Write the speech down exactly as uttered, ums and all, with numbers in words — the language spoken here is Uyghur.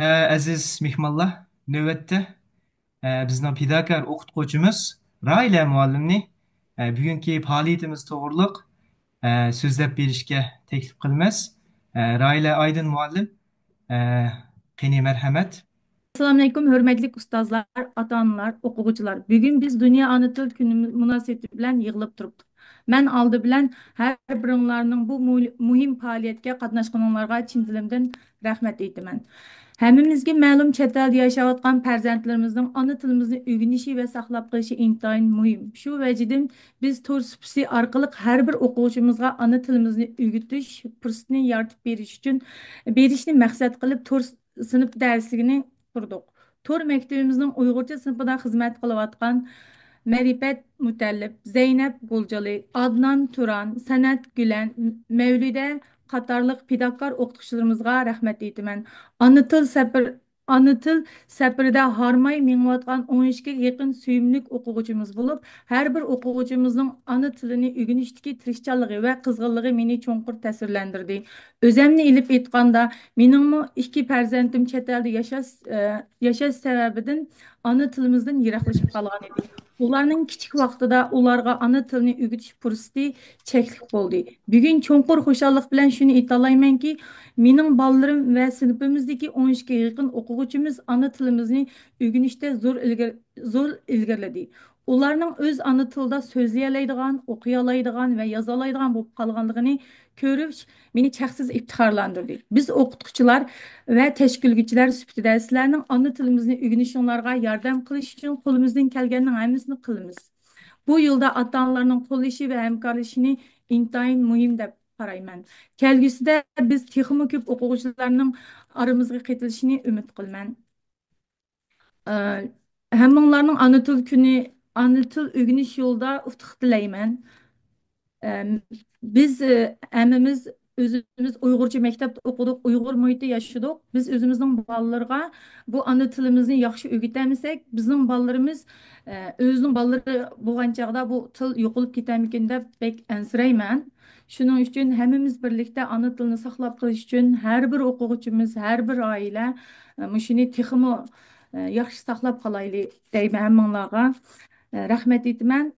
ئە، ئەزىز مېھمانلار، نۆۋەتتە، ئە، بىزنىڭ پىداكار ئوقۇتقۇچىمىز راھىلە مۇئەللىمنى، ئە، بۈگۈنكى پائالىيىتىمىز توغرۇلۇق، ئە، سۆزلەپ بېرىشكە تەكلىپ قىلىمىز. ئە، راھىلە ئايدىن مۇئەللىم، ئە، قېنى مەرھەمەت. ئەسسالامۇئەلەيكۇم، ھۆرمەتلىك ئۇستازلار، ئاتا-ئانىلار، ئوقۇغۇچىلار. بۈگۈن بىز دۇنيا ئانا تىل كۈنى مۇناسىۋىتى بىلەن يىغىلىپ تۇرۇپتۇق. مەن ئالدى بىلەن ھەر بىرىڭلارنىڭ بۇ مۇ-، مۇھىم پائالىيەتكە قاتناشقىنىڭلارغا چىن دىلىمدىن رەھمەت ئېيتىمەن. ھەممىمىزگە مەلۇم، چەت ئەلدە ياشاۋاتقان پەرزەنتلىرىمىزنىڭ ئانا تىلىمىزنى ئۆگىنىشى ۋە ساقلاپ قېلىشى ئىنتايىن مۇھىم. شۇ ۋەجىدىن بىز تور سۇپىسى ئارقىلىق ھەر بىر ئوقۇغۇچىمىزغا ئانا تىلىمىزنى ئۆگىتىش پۇرسىتىنى يارىتىپ بېرىش ئۈچۈن، بېرىشنى مەقسەت قىلىپ، تور سىنىپ دەرسلىكىنى قۇردۇق. تور مەكتىۋىمىزنىڭ ئۇيغۇرچە سىنىپىدا خىزمەت قىلىۋاتقان مەرىپەت مۇتەللىپ، زەينەپ غۇلجىلى، ئادنان تۇران، سەنئەت گۈلەن، مەۋلىدە قاتارلىق پىداكار ئوقۇتقۇچىلىرىمىزغا رەھمەت ئېيتىمەن. ئانا تىل سەپىرى ئانا تىل سەپىرىدە ھارماي مېڭىۋاتقان ئون ئىككىگە يېقىن سۆيۈملۈك ئوقۇغۇچىمىز بولۇپ، ھەر بىر ئوقۇغۇچىمىزنىڭ ئانا تىلىنى ئۆگىنىشتىكى تىرىشچانلىقى ۋە قىزغىنلىقى مېنى چوڭقۇر تەسىرلەندۈردى. ئۆزەمنى ئېلىپ ئېيتقاندا، مېنىڭمۇ ئىككى پەرزەنتىم چەت ئەلدە ياشاش، ئە، ياشاش سەۋەبىدىن ئانا تىلىمىزدىن يىراقلىشىپ قالغان ئىدى. ئۇلارنىڭ كىچىك ۋاقتىدا ئۇلارغا ئانا تىلىنى ئۆگىتىش پۇرسىتى چەكلىك بولدى. بۈگۈن چوڭقۇر خۇشاللىق بىلەن شۇنى ئېيتالايمەنكى، مېنىڭ بالىلىرىم ۋە سىنىپىمىزدىكى ئون ئىككىگە يېقىن ئوقۇغۇچىمىز ئانا تىلىمىزنى ئۆگىنىشتە زور ئىلگىر-، زور ئىلگىرىلىدى. ئۇلارنىڭ ئۆز ئانا تىلىدا سۆزلىيەلەيدىغان، ئوقۇيالايدىغان ۋە يازالايدىغان بولۇپ قالغانلىقىنى كۆرۈش مېنى چەكسىز ئىپتىخارلاندۇردى. بىز ئوقۇتقۇچىلار ۋە تەشكىلگۈچىلەر سۈپىتىدە سىلەرنىڭ ئانا تىلىمىزنى ئۆگىنىشىڭلارغا ياردەم قىلىش ئۈچۈن قولىمىزدىن كەلگەننىڭ ھەممىسىنى قىلىمىز. بۇ يولدا ئاتا-ئانىلارنىڭ قوللىشى ۋە ھەمكارلىشىشى ئىنتايىن مۇھىم دەپ قارايمەن. كەلگۈسىدە بىز تېخىمۇ كۆپ ئوقۇغۇچىلارنىڭ ئارىمىزغا قېتىلىشىنى ئۈمىد قىلىمەن. ئە، ھەممىڭلارنىڭ ئانا تىل كۈنى، ئانا تىل ئۆگىنىش يولىدا ئۇتۇق تىلەيمەن. ئەم، بىز، ئە، ھەممىمىز ئۆزىمىز ئۇيغۇرچە مەكتەپتە ئوقۇدۇق، ئۇيغۇر مۇھىتىدا ياشىدۇق. بىز ئۆزىمىزنىڭ بالىلىرىغا بۇ ئانا تىلىمىزنى ياخشى ئۆگىتەلمىسەك، بىزنىڭ بالىلىرىمىز، ئە، ئۆزىنىڭ بالىلىرى بولغان چاغدا بۇ تىل يوقىلىپ كېتەرمىكىن دەپ بەك ئەنسىرەيمەن. شۇنىڭ ئۈچۈن ھەممىمىز بىرلىكتە ئانا تىلنى ساقلاپ قېلىش ئۈچۈن ھەر بىر ئوقۇغۇچىمىز، ھەر بىر ئائىلە، ئە، مۇشۇنى تېخىمۇ، ئە، ياخشى ساقلاپ قالايلى دەيمەن ھەممىڭلارغا. ئە، رەھمەت ئېيتىمەن.